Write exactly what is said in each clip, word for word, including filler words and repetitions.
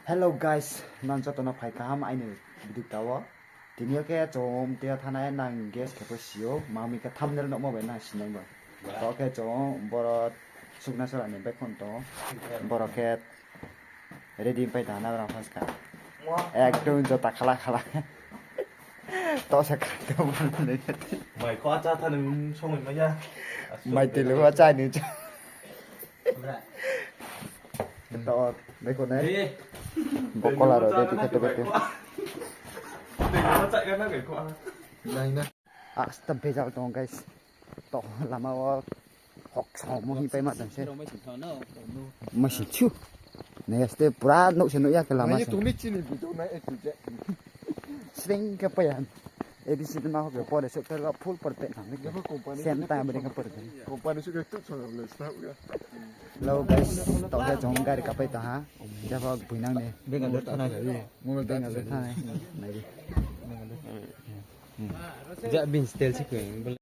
Hello guys, nang joto no phai kaham aini video ta wo. Tini yo khe chung tei yo thanai nang guess khe pho si ou, mami khe thumbnail nuhmo bai nang sinai bo. To khe chung boro Suknasora ni bekhon tong, boro khe ready pai tong na boro phaska. Ekdom jota khala khala. To sa kha to. Mai kho acha tha nung songwi maya. Mai telu acha ni cha. To, bai kho nai. Bokola ro de tiket to betu. Nai na. Asta bejal tong guys. To lama o hok somo hi pai ma tang se. Masi chu. Nai este pura nouh se nouh ya ke lama se. Sring ke payan. A B C de ma hok pore se tel full perfect nang. Same time beri ke perfect. Company su ke tu chang le sa ya. Hello guys, to he jong gari kapai ta ha. Jabo buinang ne. Bengal de thana. Mobile Bengal de thana. Nai. Ja bin stel si ko.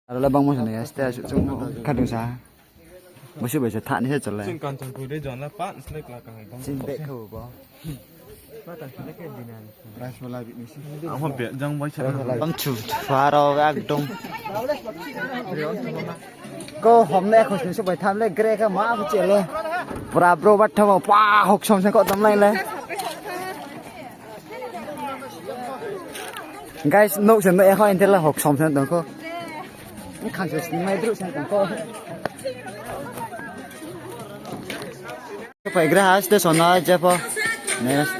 Aro la bang mo sana ya, stel su chung kadu sa. Musu bai sa thani se chole. Ching kan chang ko de jon la pa, slek la kan bang. Ching be kho bo. Ang hon pe jang bai sa. Bang chu faro ekdom. Ko hom ne khos ni su bai tham le gre ka ma bu che le. Pura bro bat tham pa hok som sa ko tam lai le. Guys, nouh se nouh ya kho, intel la hok som se tong kho. Khang se sini mai dru se tong kho. Pai gra ha station na je pho. Next.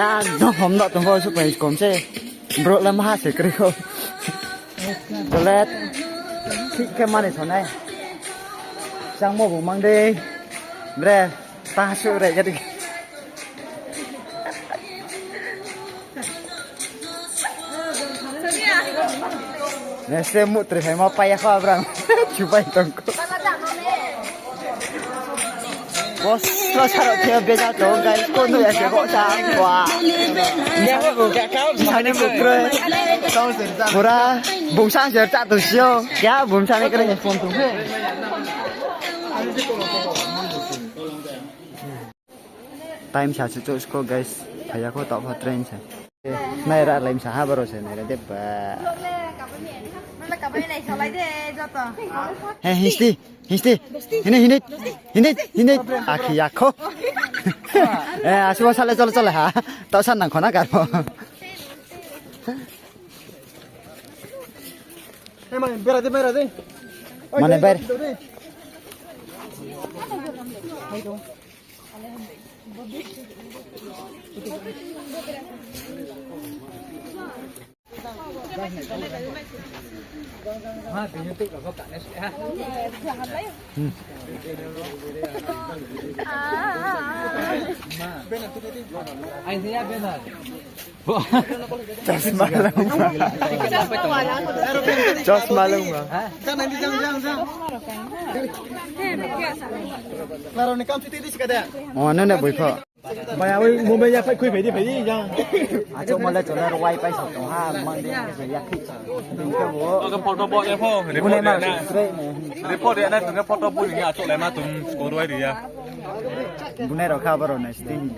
Ekdom hom no tong kho, su pai kom se. Bro la ma se kri kho. Toilet. Thik khe mani sonai. Changmo bu mang dei. Bre. Ta su re jadi. Nese mu tre phai ma paya kho abrang. Chubai tong kho. Bos, lo saro khe beja tong guys. Ko nu ya se ko sa. Wa. Sani bu kre. Pura bungsa se ta tu sio. Kya bungsa ni kre phone tu. Time sa chu chu sko guys. Phaya kho tao pha train sa. Nai ra laim sa ha baro se nai ra de ba. He histi, histi. Hini, hini, hini, hini. Akhi akho. Eh, asu sa le chole chole ha. Tao san nang khona kar pho. Mane ber. Chosma lung. Chosma lung ma. Klaro ni kam chuti di sikade. O, nene boi pho. Bai, awi Mumbai ya phai khui phai di, phai di, jang. Achouh mo le chole ro wifi sa tong ha, mang de ya khi. Bini khe bo. Photo bo ne pho, report de na. Report de na, tung photo bo ni achouh le ma tung score wai ri ya. Bunai rao kha boro nai sting.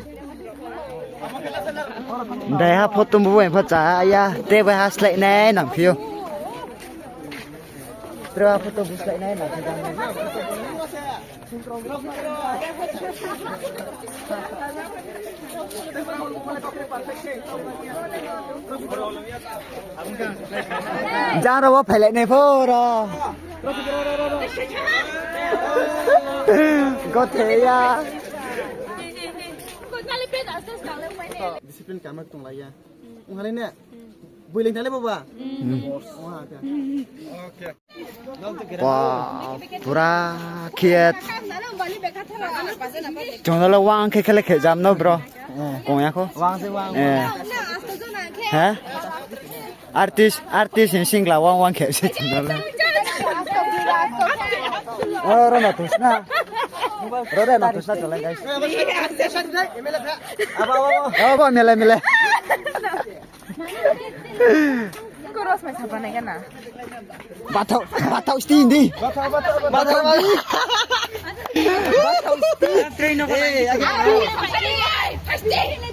Dai ha photo bo bai pho cha ya, te bai ha slái nai nang phi ou. Tre ha photo bo slái nai nang phi ou. Jang rao wo phailai nai pho ro. Gothe ya. Discipline kama tonglai ya. Ong ha le ne? Bui le thale boba? Ong ha khe. Ba, pura khe. Chung no le wang khe khe le khe jam no bro. Kong ya kho. Wang se wang. Eh. He? Artist, artist in singla wang wang khe se chung no le. Oh, ro na tusna. Ro de na tusna chole guys. Abo, abo, abo. Abo, abo, mele, mele. Koros mai sapa nai gana. Bathau, bathau sti di. Bathau, bathau, bathau. Bathau sti. Train no. Eh, age. Asti, asti.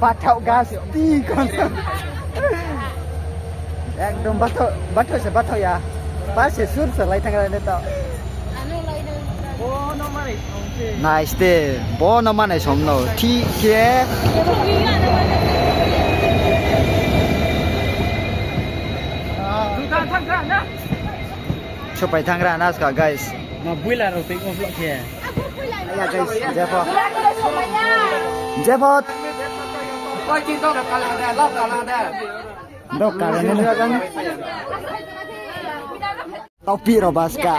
Bathao gas ti kon. Ekdom bathao, bathao se bathao ya. Ba se sur se lai thangra le to. Nice de, bo no manai som no. Thik khe. Sopai thangra na ska, guys. Ma buila rao tei ko vlog khe. Ya, guys, jepho. Jepho. Dok kala ne. Taupi rao ba ska.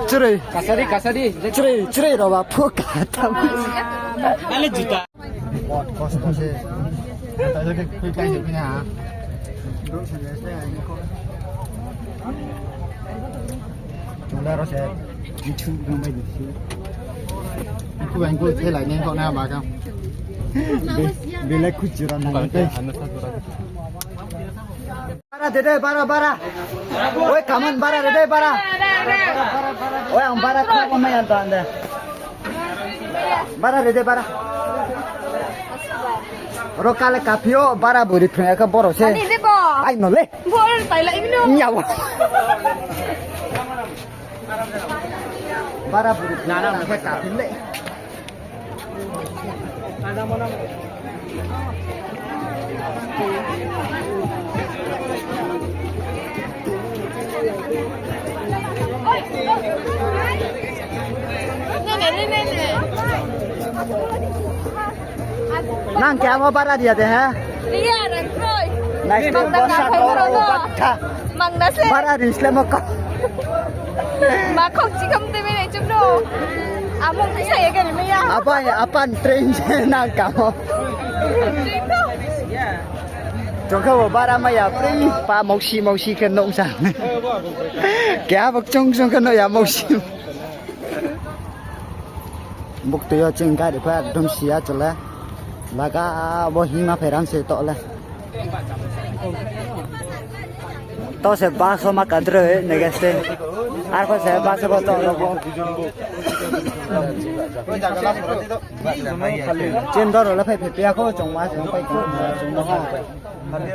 Chrui. Chrui, chrui rao ba phuh ka tam. Bot kosto se. Tata se khe khui kai se khe ha. Chung da ro se. Bichu dong bai ni si. Ku bang ku the lai ne ko na ba ka. Be, belai khuchi rao nang te. Bara de de, bara, bara. Oi, kaman bara de de, bara. Oi, ang bara kha ko mai an ta de. Bara de de, bara. Ro kale kaphi o, bara buri phre ka boro se. Ani de bo. Ai no le. Boro tai lai mi no. Nya wa. Bara buri phre ka kaphi le. Nang khe amo bara ri ya de, ha? Ri ya, rang kroi. Nice to, bosa to, ro, batha. Mang na se. Bara ri sle mo ko. Ma khong chi kham te me nai chum no. Amo kisa ye gari me ya. Apa, apan train se nang kamo. Train to. Chung khe bo bara mai ya, pri pa mausi, mausi khe nung sa. Keha bo chung chung khe nung ya mausi. Buktui yo ching gari pha ekdom siya chole. Laga bo hima phai ram se to le. To se bus o ma kadroi nege se. Ar pho se bus o bo to lo bo. Chin dor le phai phai pia kho chong ma chong pai kho chong ma ha.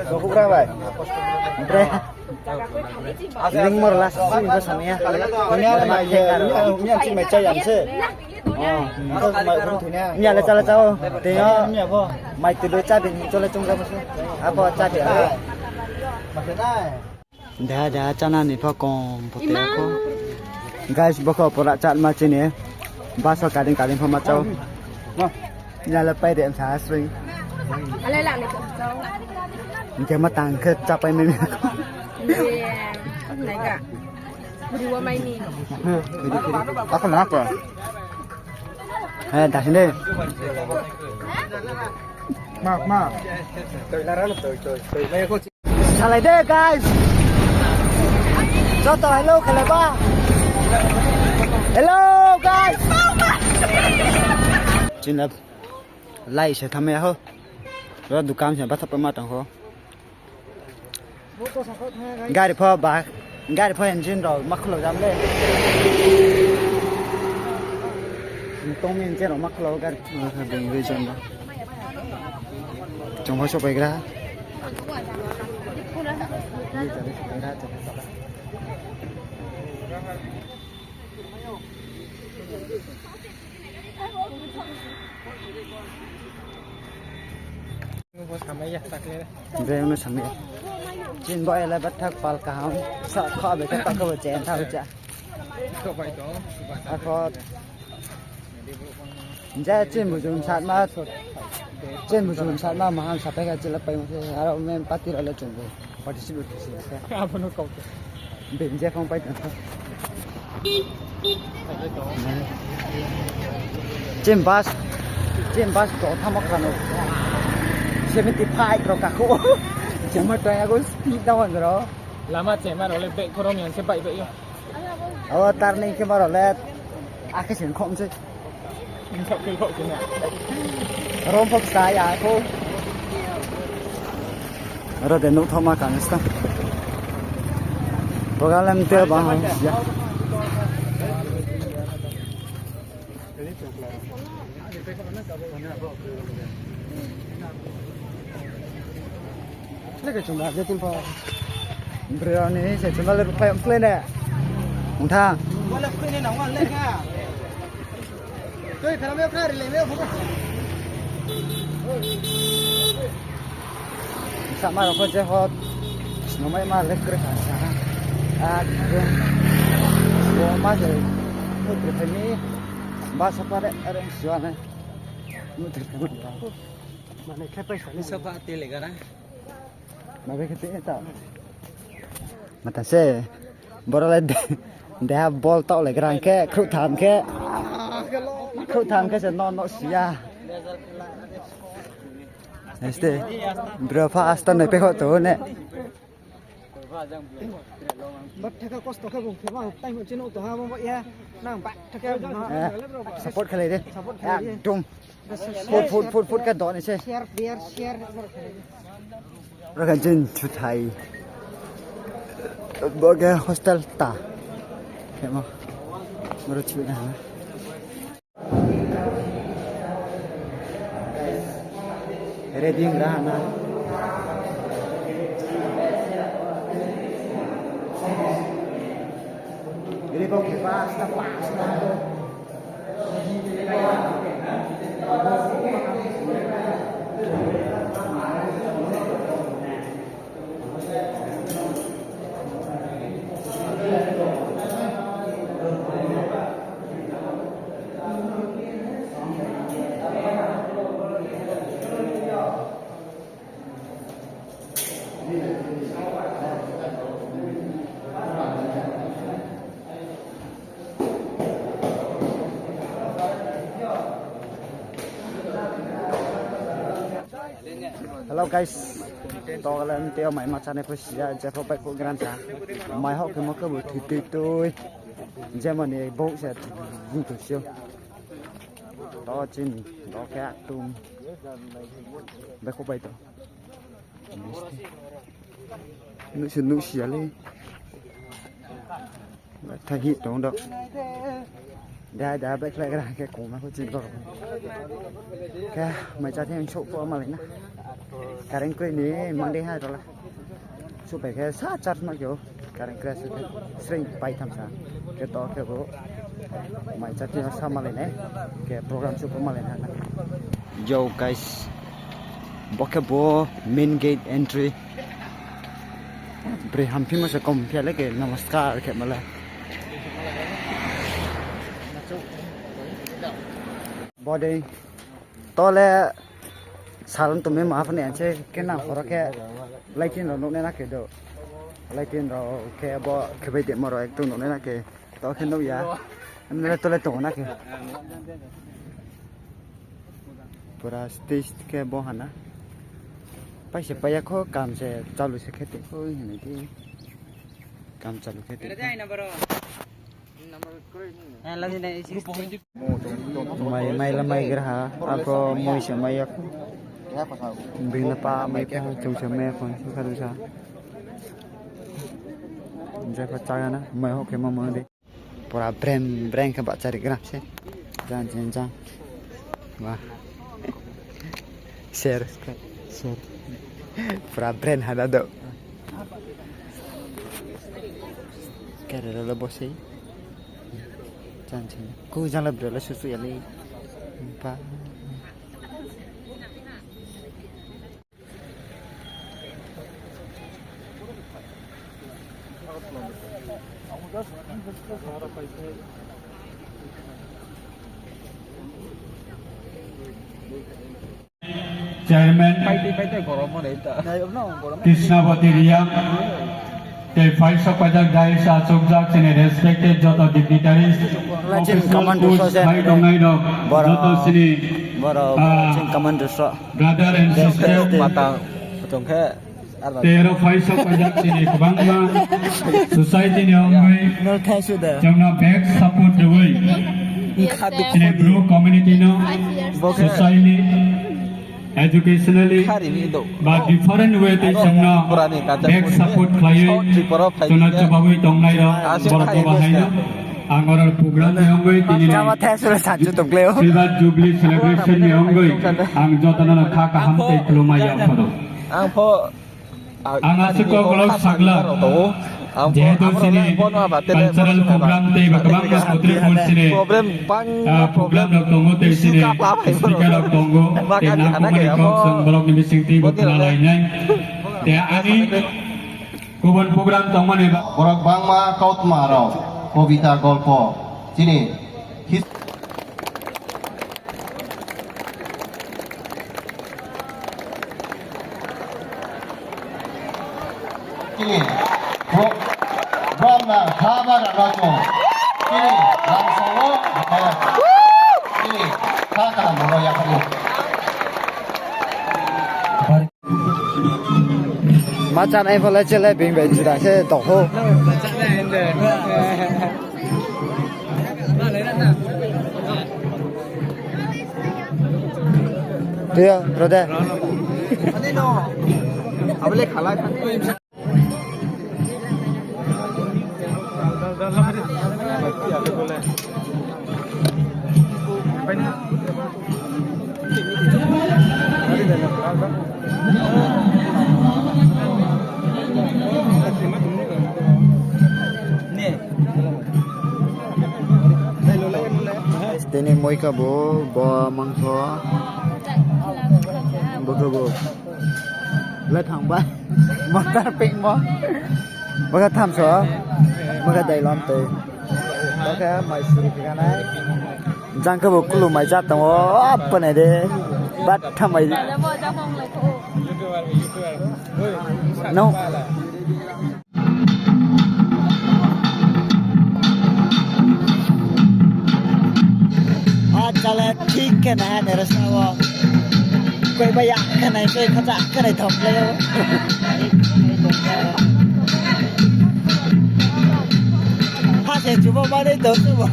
Sohukra bai. Bre. Ling mor las si ko samya. Nya mai ye, nya chi mai chai yang se. Oh. Mai thuni. Nya le chala chao. Te yo. Mai tu do cha bin chole chung ga bo se. Apo cha de. Deha deha chana ni pho kom pho te ko. Guys, bo kho pora chat ma chini. Bus o kading kading pho ma chao. Nya le pai de sa sring. Ale la ni ko chao. Hingke ma tang khe chapai mai. Nai ga. Riwa mai ni. Ako na ako. Eh, dah sini. Ma, ma. Salai de, guys. Joto hello khelai ba. Hello, guys. Chini lai se thamai ho. Ro dukan se batha pama tang ho. Gari pho ba, gari pho engine rao ma khulo jam le. Tong engine rao ma khulo gari. Beng region ba. Chung pho sopai gra. Bre, uno samai ya. Chin bo ele bathak pal kaham. Sa kha be kha pa kha bo chen tha bo cha. Ako. Je chin bujum satma. Chin bujum satma maham sapai ka chila pai mo se. Aro men party rao le chung bo. Participate khe se. Abo no kau. Bini je phone pai tong kha. Chin bus, chin bus to thamo khano. Seventy five rao kakho. Jama to yago speed down ro. Lama chema rao le bag khorong yang se bai bai yo. Abo turning khe ma rao le. Akhe se khom se. Rom pho ksa ya kho. Aro de nuh thoma kang sta. Program te ba ha ya. Leke chungba je tin pho. Broi rao ni se chungba le ruklai mklai ne. Ongtha. Sama rao pho je hot. Snungmai ma le kre ha sa. Ekdom. Bo ma se. Mutri phai ni. Ba sapa re, are siwa ne. Mutri phai ni. Mane khe paisa ni. Sapa tele gara. Mabe khe tini ta. Mata se. Boro le de-, deha bol tau le grang khe, khruh tham khe. Khruh tham khe se no, no siya. Este. Bro pha asta nai pekho to ne. Bat thaka kosto khe bung khe ba tai mo chino to ha mo ya. Nang bat thaka bung ha. Eh, support khlai de. Support khlai de. Ekdom. Food, food, food, food khe don ise. Share, share, share. Oro khe jin chuthai. Bo khe hostel ta. Khemo. Oro chuthai na. Ready ra na. Ready ko khe pasta, pasta. Hello guys, to le mteo mai ma chane pho siya, je pho bai ko gran sa. Mai hok khe mo khe bo thui tui tui. Jemon ni bo se jing tu sio. To chini, to khe atum. Bai ko bai to. Nuh se nuh siya le. Tha hi tong do. Da, da, bai khlai gra khe kong na ko chini do. Khe mai cha the ang souh pho malai na. Current kroi ni mang de ha ro la. Souh pai khe sa charge ma khe o. Current kroi se khe sreng pai tham sa. Khe to khe bo. Mai cha the sa malai nai. Khe program souh pho malai na. Yo guys. Bo khe bo main gate entry. Broi hamphimo se kom phi ya le ke namaskar khe ma le. Bo dei. To le salon tongmi ma phani ang se khe nang horo khe lighting rao nuhnai na khe do. Lighting rao khe bo khe bai de mo rao ekdom nuhnai na khe. To khe nuh ya. Nle to le tong na khe. Pura stage khe bo hana. Pai se pai ya kho, kam se chalu se khe tei kho hini di. Kam chalu khe tei kho. Mai, mai la mai gra ha. Arpho moi se mai ya kho. Bini pa mai kha, chung se mai ya kho, si kha du sa. Je pha chaga na, mai hok khe ma mo de. Pura breng breng khe bahchari gram se. Jang jang jang. Wah. Ser, ser. Pura breng hada do. Kere rao le bo sei. Jang jang. Ku jang le brao le susu ya le. Pa. Chairman Krishnapati Reang, tei phai sokpajak dais achukjak chini respected joto dignitaries, official post phai tongnai rok, joto chini, ah, brother and sister. Tei aro phai sokpajak chini kwbangma society ni ongwi chwngno bag support rwui, chini Bru community no socially, educationally, ba different way tei chwngno bag support khlaiwi chwngno chubawi tongnai rok borok bo bahai no. Ang oro program ni ongwi tini ni Silver Jubilee celebration ni ongwi ang joto no kha kaham tei khulumai yag phodo. Ang asuh kok rok sakla, jehetu chini cultural program tei ba kwbangma kotri phone chini, ah, program rok tongo tei chini speaker rok tongo, tei nangkukmani kok chwng borok ni bising twi bo khna lainai. Tei ani kubun program tongmani ba- Borok bangma kautma rok, kobita, golpo, chini his- Chini bro-, bromna ha bagra no chung chini rangsango, chini ha kaham no yaphago. Ma chanai pho le chele bing bai jira se tong ho. Tuyo, brother. Tini moi kha bo, bo mangso. Bo khe bo. Le thang bai. Motor pik mo. Bo khe thamso. Bo khe dailam tei. Bo khe mai suri khe nai. Jang khe bo kulu mai ja tongo. Apa nai de. Bat thamai. No. Ha, chale, thik khe nai ha, nero sa wo. Koi ba ya khe nai, koi khacha khe nai thok le. Ha, se chubo ba dei to chubo.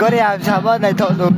Gori ang sabo naithok nung.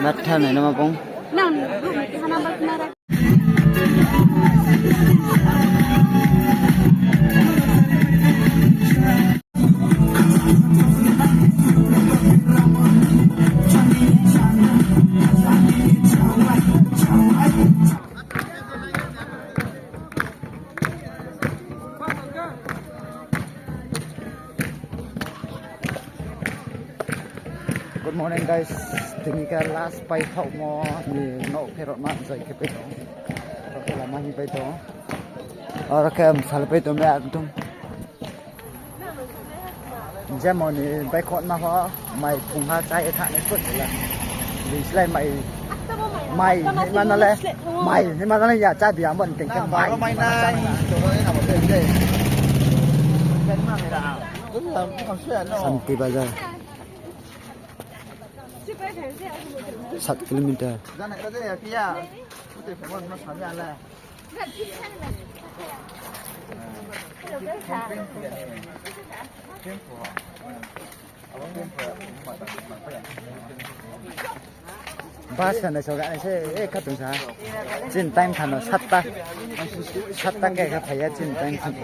Matha nai nama pong. Good morning, guys. Tini khe last paithaohmo ni nouh pherao ma jai khe paithaoh. Oro khe lama hing paithaoh. Oro khe msal paithaoh me ekdom. Jemon ni baikhoh ma ho, mai phung ha chá ye thanng nai phuh la. Bini slái mai, mai hima no le, mai hima no le ya chá di amo ni teng khe mai. Santi Bazar. Sat kilometer. Bus sa nai soga nai se, e, khatungsa. Chini time kha no satta. Satta khe kha phai ya chini time kha no.